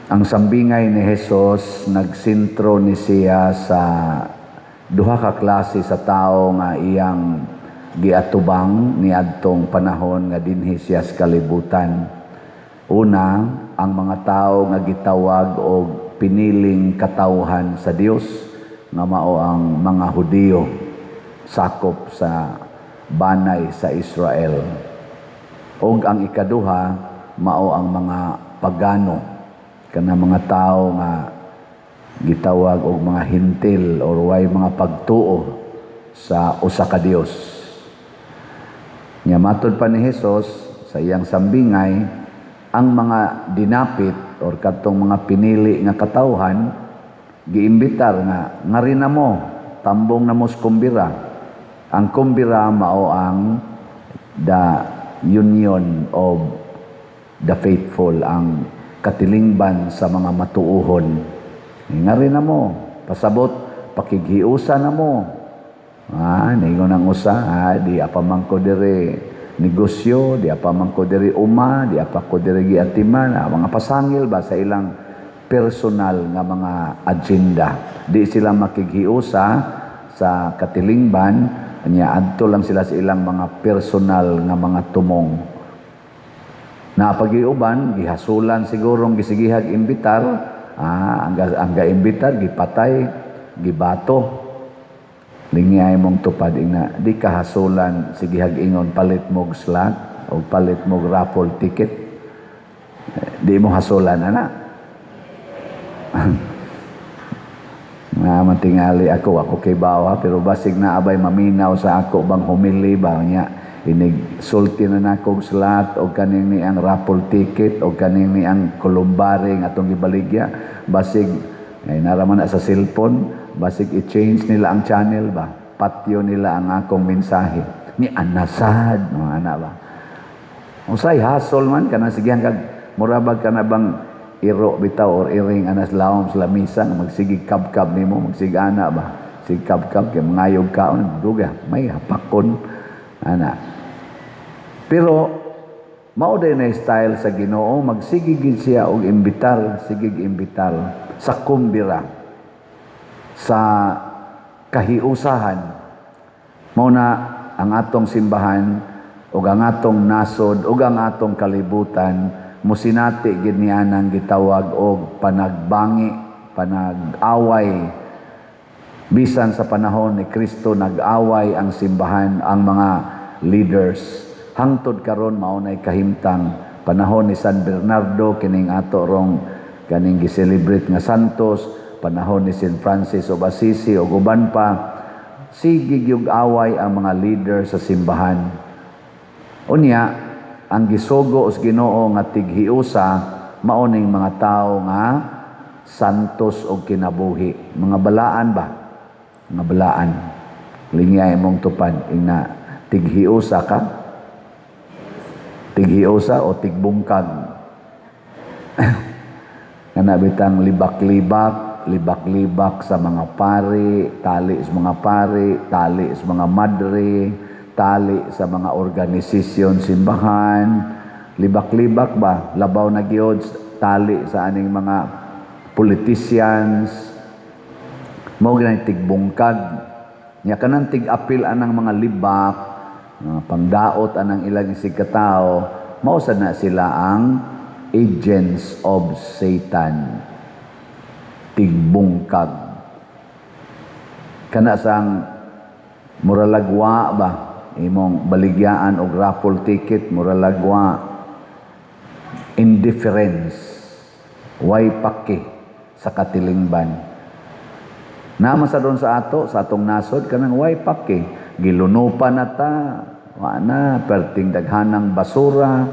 Ang sambingay ni Jesus, nagsentro ni siya sa duha ka klase sa tao nga iyang giatubang niadtong panahon nga dinhi siya sa kalibutan. Una, ang mga tao nga gitawag og piniling katawhan sa Dios, nga mao ang mga Hudiyo, sakop sa banay sa Israel. Og ang ikaduha, mao ang mga pagano, kana mga tao nga gitawag og mga Hentil or way mga pagtuo sa usa ka Dios. Nya matod pa ni Jesus sa iyang sambingay, ang mga dinapit or kadtong mga pinili nga katawhan, giimbitar nga ngari na mo, tambong na mo sa kumbira. Ang kumbira mao ang the union of the faithful, ang katilingban sa mga matuohon. Ngari na mo, pasabot, pakighiusa na mo. Ningon ang usa, di apa man ko diri negosyo, di apa man ko diri uma, di apa ko diri giatiman, mga pasangil ba sa ilang personal nga mga agenda. Di sila makighiusa sa katilingban, nya adto lang sila sa ilang mga personal nga mga tumong. Na pagiuban, gihasulan sigurong gisigihag imbitar, ang gaimbitar gipatay, gibato. Lingay mong tupad ina, di ka hasulan sigihag ingon palit mog slot o palit mog raffle ticket. Di mo hasulan ana. Nga matingali ako, ako kay bawa, pero basig na abay maminaw sa ako bang humili ba niya, inig sulti na nako og slot o kaning ni ang raffle ticket o kaning ni ang columbary nga atong gibaligya, basig ay naraman na sa cellphone, basig i-change nila ang channel ba, patyo nila ang akong mensahe ni anasad mga ana ba. Usay hasol man kana sigihan kag murabag ka na bang iro bitaw or iring anas lawom sa lamisa nga magsigig kabkab nimo, magsigana ba, sig kabkab kay mangayog kaon, duga may hapakon ana. Pero mao day na style sa Ginoo, magsigig gid siya og imbitar, sigig imbitar sa kumbira, sa kahiusahan. Mao na ang atong simbahan ug ang atong nasod ug ang atong kalibutan musinati gid niya nang gitawag og panagbangi, panag-away. Bisan sa panahon ni Kristo, nag-away ang simbahan, ang mga leaders. Hangtod karon mao nay kahimtang. Panahon ni San Bernardo, kining ato rong kaning gi-celebrate nga santos, panahon ni Saint Francis of Assisi ug uban pa, sige gyud away ang mga leader sa simbahan. Unya, ang gisugo sa Ginoo nga tighiusa mao ning mga tawo nga santos og kinabuhi, mga balaan ba, mga balaan. Lingay mong tupad ina, tighiusa ka, tighiusa o tigbungkag? Kana bitang libak-libak, libak-libak sa mga pari, tali sa mga pari, tali sa mga madre, tali sa mga organisasyon simbahan, libak-libak ba, labaw na gyud tali sa aning mga politicians, mao gyud tigbungkag. Nya kanang tig-apil anang mga libak, pangdaot anang ilang isig katao, mao sad na sila ang agents of Satan, tigbungkag. Kana sang muralagwa ba imong baligyaan og raffle ticket, muralagwa, indifference, way paki sa katilingban. Nama sa doon sa ato, sa atong nasod, kanang way paki, gilunupan na ta, wa na perting daghanang basura,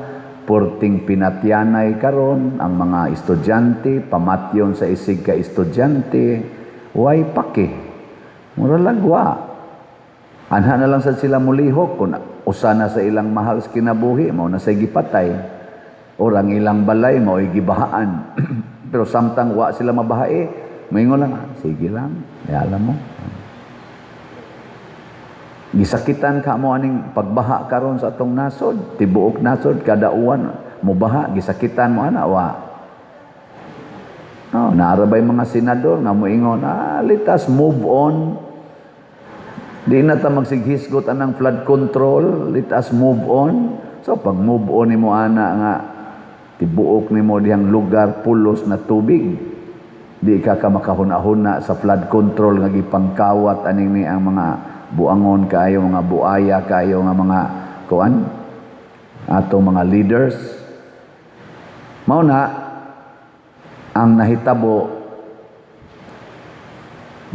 porting pinatyanay karon ang mga estudyante, pamatyon sa isig ka estudyante, way paki, muralagwa. Anha na lang sad sila mulihok kung usa na sa ilang mahal sa kinabuhi mao na say gipatay or ang ilang balay mao'y gibahaan. Pero samtang wa sila mabahae, moingon lang, "Ah, sige lang, di alam mo." Gisakitan ka mo aning pagbaha karon sa atong nasod, tibuok nasod kada uwan mubaha, gisakitan mo ana wa? Oh, naa ra bay mga senador nga moingon, "Ah, let us move on. Di na ta magsighisgot anang flood control, let us move on." So pag move on nimo ana nga tibuok nimo dihang lugar pulos na tubig, di ka makahuna-huna sa flood control nga gipangkawat aning ni ang mga buangon kaayo, mga buaya kaayo nga mga kuan atong mga leaders. Mao na ang nahitabo,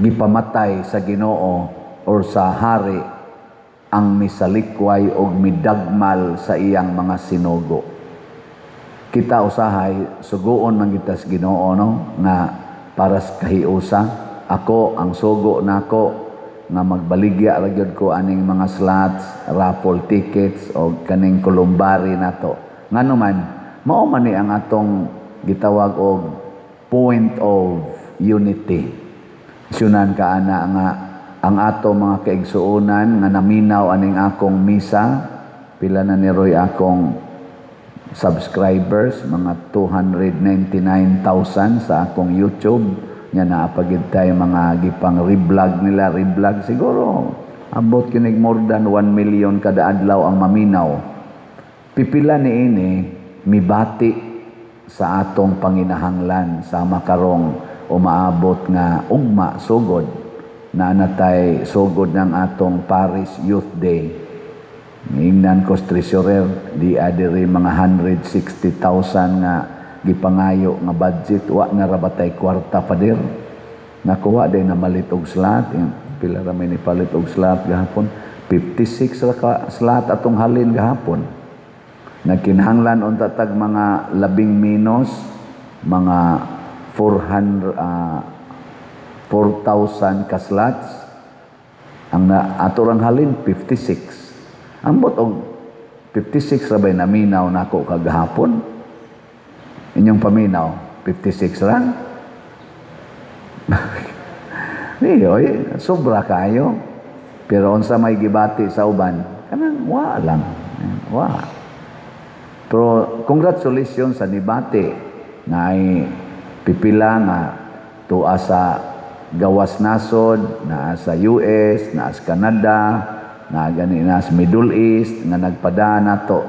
gipamatay sa Ginoo or sa hari ang misalikway og midagmal sa iyang mga sinugo. Kita usahay suguon man kita sa Ginoo, no, nga para sa kahiusa. Ako ang sugo nako nga magbaligya ra gyud ko aning mga slots, raffle tickets o kaning columbary nato. Ngano man mao man ni ang atong gitawag og point of unity. Syunan ka ana nga ang ato mga kaigsuonan nga naminaw aning akong misa, pila na ni Roy akong subscribers, mga 299,000 sa akong YouTube nya. Naa pa gyud tay mga gipang reblog nila, reblog, siguro abot kinig more than 1 million kada adlaw ang maminaw. Pipila ni ini mibati sa atong panginahanglan sama karong umaabot nga ugma, sugod na natay sugod ng atong Parish Youth Day. Ingnan ko sa treasurer, di adiri mga 160,000 nga gipangayo nga budget, wa na ra batay kwarta, pader? Nakuha day na malit og slot. Pila ra may nipalit og slot gahapon? 56 ra ka slot atong halin gahapon. Nagkinahanglan unta tag mga labing minus mga 400, 4,000 ka slots. Ang na, ato rang halin 56. Ambot og 56 ra bay naminaw nako kagahapon. Inyong paminaw, 56 ra? Di, oy, sobra kayo. Pero unsa may gibati sa uban, kanang wa lang. Wa. Pero congratulations sa nibati na ay pipila nga tuwa sa gawas nasod, naa sa US, naa sa Canada, na gani na sa Middle East nga nagpada nato.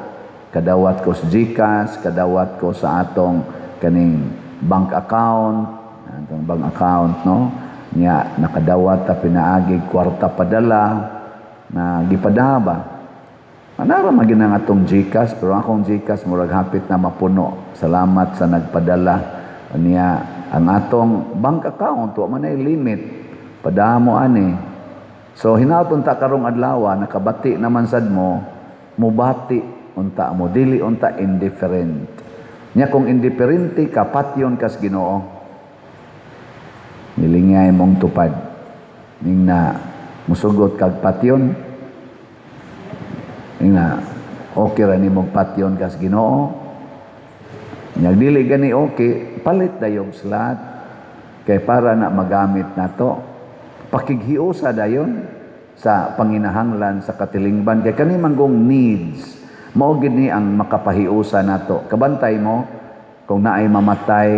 Kadawat ko sa GCash, kadawat ko sa atong kaning bank account, atong bank account, no? Nya nakadawat ta pinaagi kwarta padala na gipada ba. Anara magin ang atong GCash, pero akong GCash murag hapit na mapuno. Salamat sa nagpadala. Niya ang atong bank account wa man ay limit. Padamo ani. So hinaut unta karong adlaw nakabati naman sad mo, mubati unta mo, dili unta indifferent. Nya kung indifferente ka, patyon kas Ginoo. Nilingay mong tupad. Ning na musugot kag patyon. Ning na okay ra nimong patyon kas Ginoo. Nya dili gani okay, palit dayong slot kay para na magamit nato. Pakighiusa dayon sa panginahanglan sa katilingban kay kani manggong needs mao gid ni ang makapahiusa nato. Kabantay mo kung naay mamatay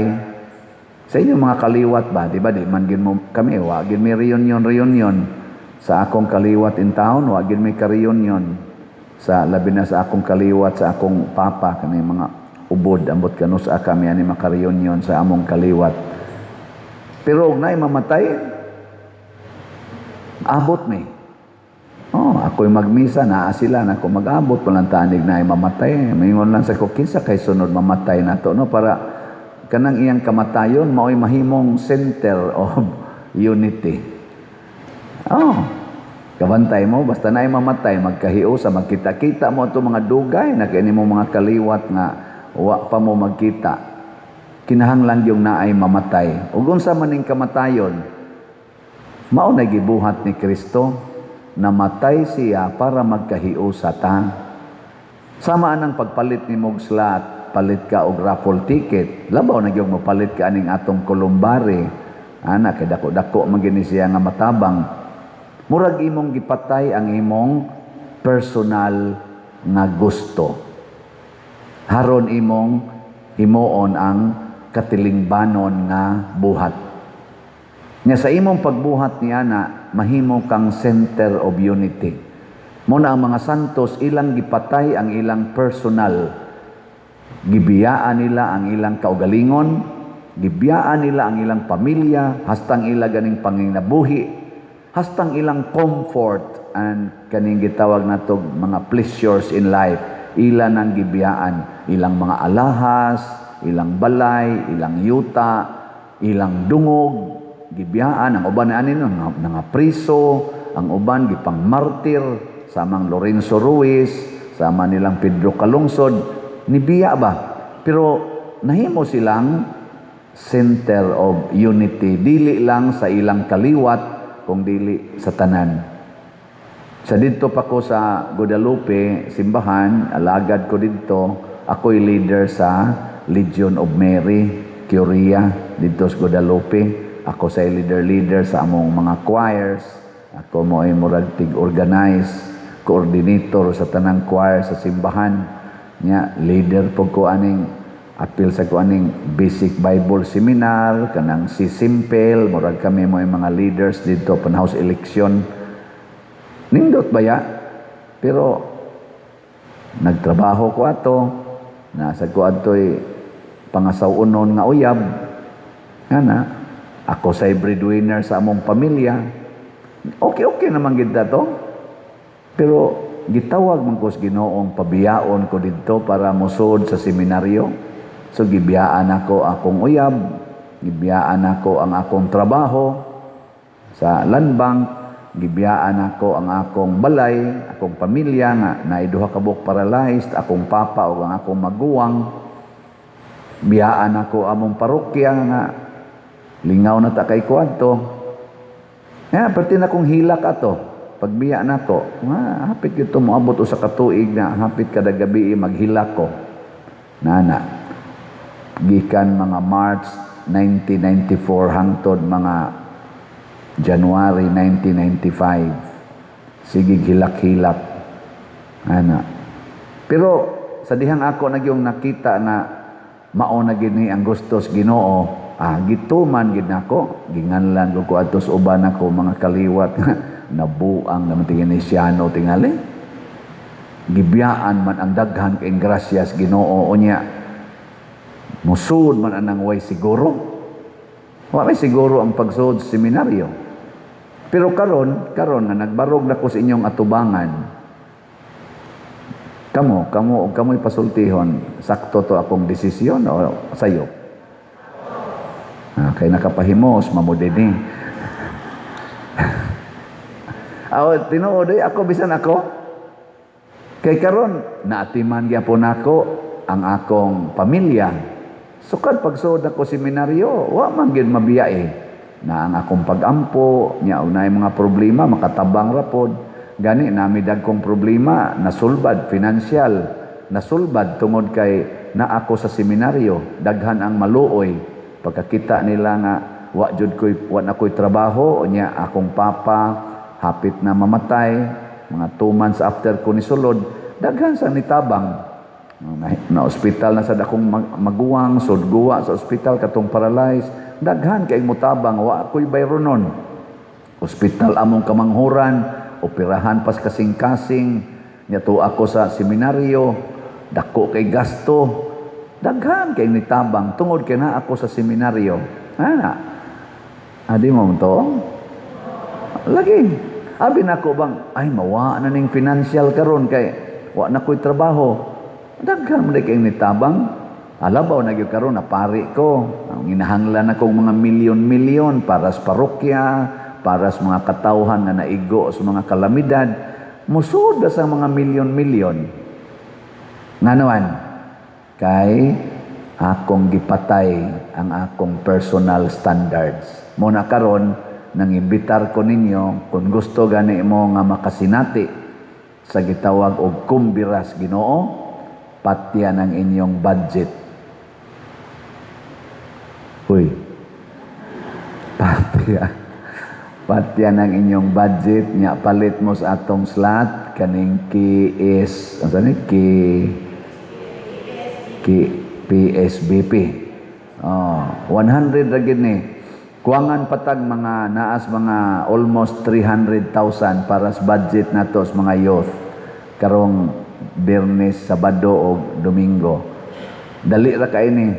sa inyong mga kaliwat ba, di ba? Di man gid mo kami, wa gid may reunion reunion sa akong kaliwat in town, wa gid may ka-reunion sa labi na sa akong kaliwat sa akong papa, kani mga ubod, ambot kanus-a kami ani maka-reunion sa among kaliwat. Pero og naay mamatay, abot mi. Oh, ako'y magmisa, naa sila, na ako mag-abot, walang tanig na ay mamatay. Mingon lang sa ko, kinsa kay sunod mamatay na to, no? Para kanang iyang kamatayon, mao'y mahimong center of unity. Oh, kabantay mo, basta na ay mamatay, magkahiusa, magkita-kita mo ito mga dugay, na kini mo mga kaliwat nga, wa pa mo magkita. Kinahanglan yung naay mamatay. Ug unsa man ning kamatayon, mao na gibuhat ni Kristo, namatay siya para magkahiusa ta. Sama anang pagpalit ni mog slot, palit ka og raffle ticket, labaw na gyud mopalit ka aning atong columbary. Ana kay dako-dako man gini siya nga matabang. Murag imong gipatay ang imong personal nga gusto. Haron imong himuon ang katilingbanon nga buhat. Nya sa imong pagbuhat niya na mahimo kang center of unity. Muna ang mga santos, ilang gipatay ang ilang personal. Gibiyaan nila ang ilang kaugalingon, gibiyaan nila ang ilang pamilya, hastang ila ganing panginabuhi, hastang ilang comfort and kaning gitawag nato mga pleasures in life, ila nang gibiyaan, ilang mga alahas, ilang balay, ilang yuta, ilang dungog, gibiyaan. Ang uban ani nga priso, ang uban gipang martir, samang Lorenzo Ruiz, sama nilang Pedro Calungsod, nibiya ba? Pero nahimo silang center of unity, dili lang sa ilang kaliwat kung dili sa tanan. Sa didto pa ko sa Guadalupe, simbahan, alagad ko didto, ako'y leader sa Legion of Mary, Curia, didto sa Guadalupe. Ako sa leader-leader sa among mga choirs. Ako mo ay murag tig-organize, coordinator sa tanang choir sa simbahan. Nya, leader po ko aning apil sa ko aning basic Bible seminar, kanang si Simple, murag kami mo ay mga leaders didto pan house election. Nindot ba ya? Pero nagtrabaho ko ato, nasa ko adto'y pangasaw-unon nga uyab. Nga ako sa breadwinner sa among pamilya. Okay, okay naman gid to. Pero gitawag man ko sa Ginoong pabiyaon ko didto para mosud sa seminaryo. So gibiyaan ako akong uyab, gibiyaan ako ang akong trabaho sa land bank, gibiyaan ako ang akong balay, akong pamilya nga naay duha ka buok paralyzed, akong papa o ang akong maguwang. Biyaan ako among parokya nga lingaw na ta kay kuadto. Nga perti na kong hilak ato. Pagbiya nako, nga hapit gyud moabot usa ka tuig na hapit kada gabi maghilak ko. Nana. Gikan mga March 1994 hangtod mga January 1995. Sige hilak-hilak. Ana. Pero sa dihang ako nagyong nakita na mao na gini ang gustos Ginoo, gituman gid nako, ginganlan ko ko adto sa uban ako mga kaliwat, nabuang naman tingin ni Siano tingali. Gibiyaan man ang daghan kay grasyas Ginoo, unya musud man anang way siguro. Wa may siguro ang pagsuod sa seminaryo. Pero karon, karon nga nagbarog na ko sa inyong atubangan, kamo, kamo og kamoy pasultihon, sakto to akong desisyon o sayo? Kay nakapahimos, mamo dinhi. Aw, tinuod eh, ako bisan ako. Kay karon naatiman gyapon nako ang akong pamilya. Sukad pagsuod ako seminaryo, wa man gyud mabiya eh. Na ang akong pag-ampo, nya og naay mga problema, makatabang ra pod. Gani nami dagkong problema, nasulbad financial, nasulbad tungod kay naa ako sa seminaryo, daghan ang maluoy. Pagkakita nila nga wa jud koy, wa na koy trabaho, nya akong papa hapit na mamatay, mga 2 months after ko nisulod, daghan sa nitabang. Na ospital na sa akong maguwang, sudguwa sa ospital katong paralyzed, daghan kay mutabang, wa ako'y bayronon. Ospital among kamanghuran, operahan pas kasing-kasing, nya ako sa seminaryo, dako kay gasto, daghan kay nitabang tungod kay naa ako sa seminaryo. Ana. Adi mo to? Lagi. Abi nako bang, ay, mawa na ning financial karon kay wa na ko'y trabaho. Daghan man kay nitabang. Alabaw na gyud karon na pari ko. Ang ginahanglan akong mga milyon-milyon para sa parokya, para sa mga katawhan nga naigo sa mga kalamidad. Musud sa mga milyon-milyon. Nganuan? Kay akong gipatay ang akong personal standards. Muna karon nang imbitar ko ninyo, kung gusto gani mo nga makasinati sa gitawag og kumbiras Ginoo, patyan ang inyong budget. Uy. Patya. Patyan ang inyong budget nya palit mo sa atong slot kaning KS, asa ni K K PSBP. Oh, 100 ra gid ni. Kuwangan patag mga naas mga almost 300,000 para sa budget nato sa mga youth karong Biyernes, Sabado o Domingo. Dali ra kay ni.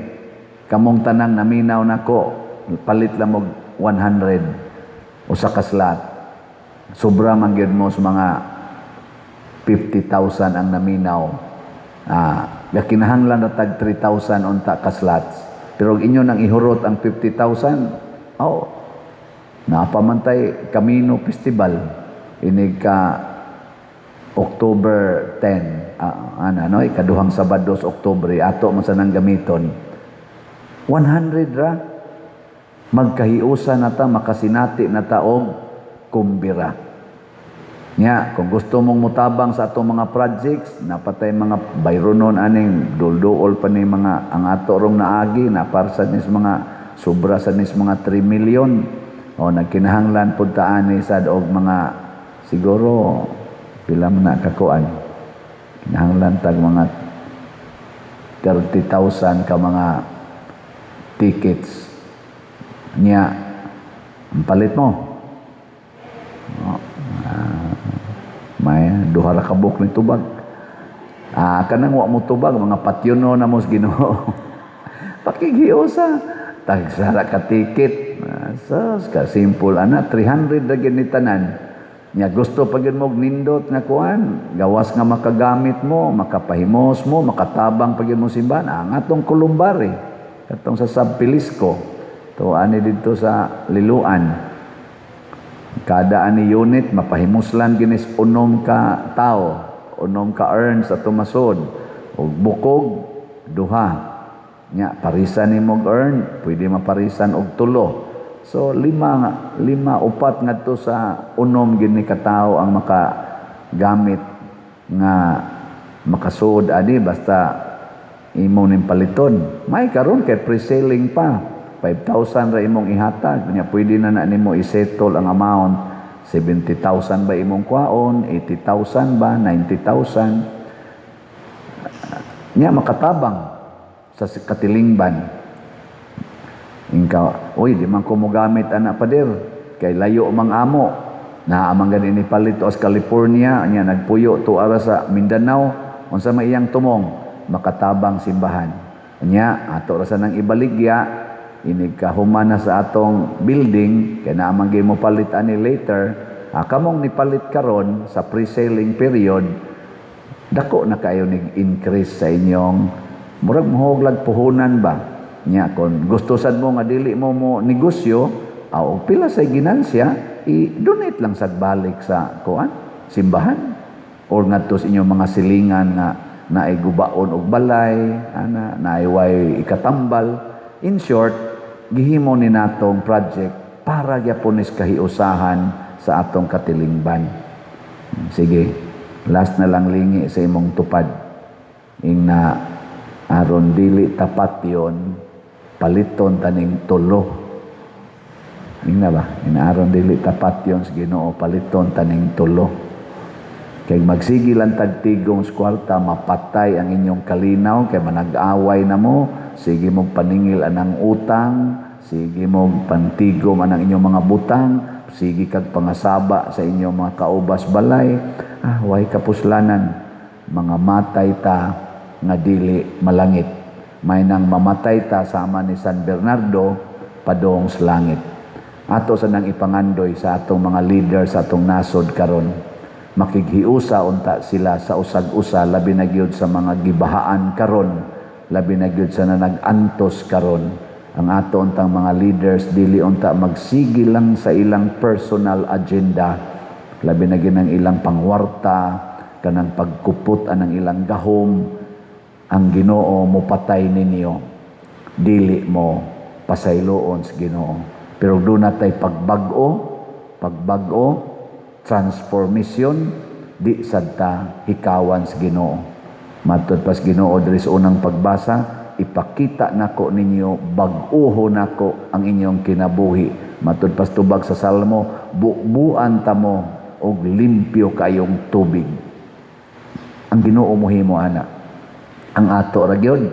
Kamong tanang naminaw nako, palit lang og 100 usa ka slot. Sobra man gyud mo sa mga 50,000 ang naminaw. Gakinahanglan na tag 3,000 unta ka slots. Pero og inyo nang ihurot ang 50,000, oh, napamantay Camino Festival inig ka October 10, ana no, ikaduhang Sabado sa Oktubre, ato man sa nang gamiton. 100 ra, magkahiusa na ta, makasinati na ta og kumbira. Nya, kung gusto mong mutabang sa atong mga projects, napatay mga bayronon aning dulduol pa ni mga ang ato rong naagi na para sa nis mga sobra sa nis mga 3 million. O nagkinahanglan pud ta ani sad og mga siguro pila man na kakuan. Kinahanglan tag mga 30,000 ka mga tickets. Nya, ang palit mo. Oh, may duha ra ka buok ni tubag. Kanang wa mo tubag, mga patyono na mo sa Ginoo. Pakighiusa tagsara ka ticket. Sus, ka simple ana, 300 ra gyud ni tanan. Nya gusto pa gyud mo og nindot nga kuan, gawas nga makagamit mo, makapahimos mo, makatabang pa gyud mo simbahan. Ang atong columbary katong sa Sabpilisco to ani didto sa Liloan. Kada ani unit mapahimuslan ginis unom ka tao, unom ka urn sa tumasod ug bukog duha. Nya parisan nimo og urn, pwede maparisan og tulo. So lima, lima, upat ngadto sa unom gini ka tawo ang makagamit nga makasuod ani basta imo ning paliton. May karon kay pre-selling pa. 5,000 ra imong ihatag. Nya pwede na na nimo isettle ang amount. 70,000 ba imong kwaon, 80,000 ba, 90,000. Nya makatabang sa katilingban. Ingka, "Oy, di man ko mogamit ana, pader, kay layo mang amo." Naa man gani ni palit sa California, nya nagpuyo to ara sa Mindanao, unsa may iyang tumong makatabang simbahan. Nya ato ra sa nang ibaligya inig kahuman na sa atong building kay naa man gyud mo palit ani later. Kamong nipalit karon sa pre-selling period, dako na kayo nig increase sa inyong murag mohoglag puhunan ba. Nya kon gusto sad mo nga dili mo mo negosyo o pila sa ginansya, i-donate lang sad balik sa kuan simbahan or ngadto sa inyong mga silingan nga naay gubaon og balay ana, naay way ikatambal. In short, gihimo ni natong project para gyapon is kahiusahan sa atong katilingban. Sige, last na lang, lingi sa imong tupad. Ing na aron dili tapat yon, paliton taning tulo. Ing na ba? Ing aron dili tapat yon sa Ginoo, paliton taning tulo. Kay magsigi lang tagtigong sa kwarta, mapatay ang inyong kalinaw, kay manag-away na mo, sige mong paningil anang utang, sige mong pantigom anang inyong mga butang, sige kag pangasaba sa inyong mga kaubas balay, way kapuslanan, mga matay ta nga dili malangit. May nang mamatay ta sama ni San Bernardo, padong sa langit. Ato sa nang ipangandoy sa atong mga leader sa atong nasod karon. Makighiusa unta sila sa usag-usa, labi na gyud sa mga gibahaan karon, labi na gyud sa nag-antos karon. Ang ato untang mga leaders dili unta magsigi lang sa ilang personal agenda, labi na gyud ang ilang pangwarta, kanang pagkupot anang ilang gahom. Ang Ginoo mopatay ninyo, dili mo pasayloon sa Ginoo. Pero doon natay pagbag-o, pagbag-o, transformation, di sad ta hikawan sa Ginoo. Matud pas Ginoo diri sa unang pagbasa, "Ipakita nako ninyo, bag-uho nako ang inyong kinabuhi." Matud pas tubag sa Salmo, "Bubuan tamo og limpyo kayong tubig." Ang Ginoo mohimo ana. Ang ato ra gyud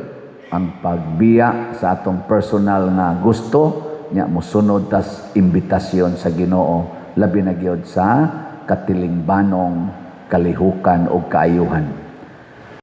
ang pagbiya sa atong personal nga gusto nya mosunod tas imbitasyon sa Ginoo, labi na gyud sa katilingbanong kalihukan o kaayuhan.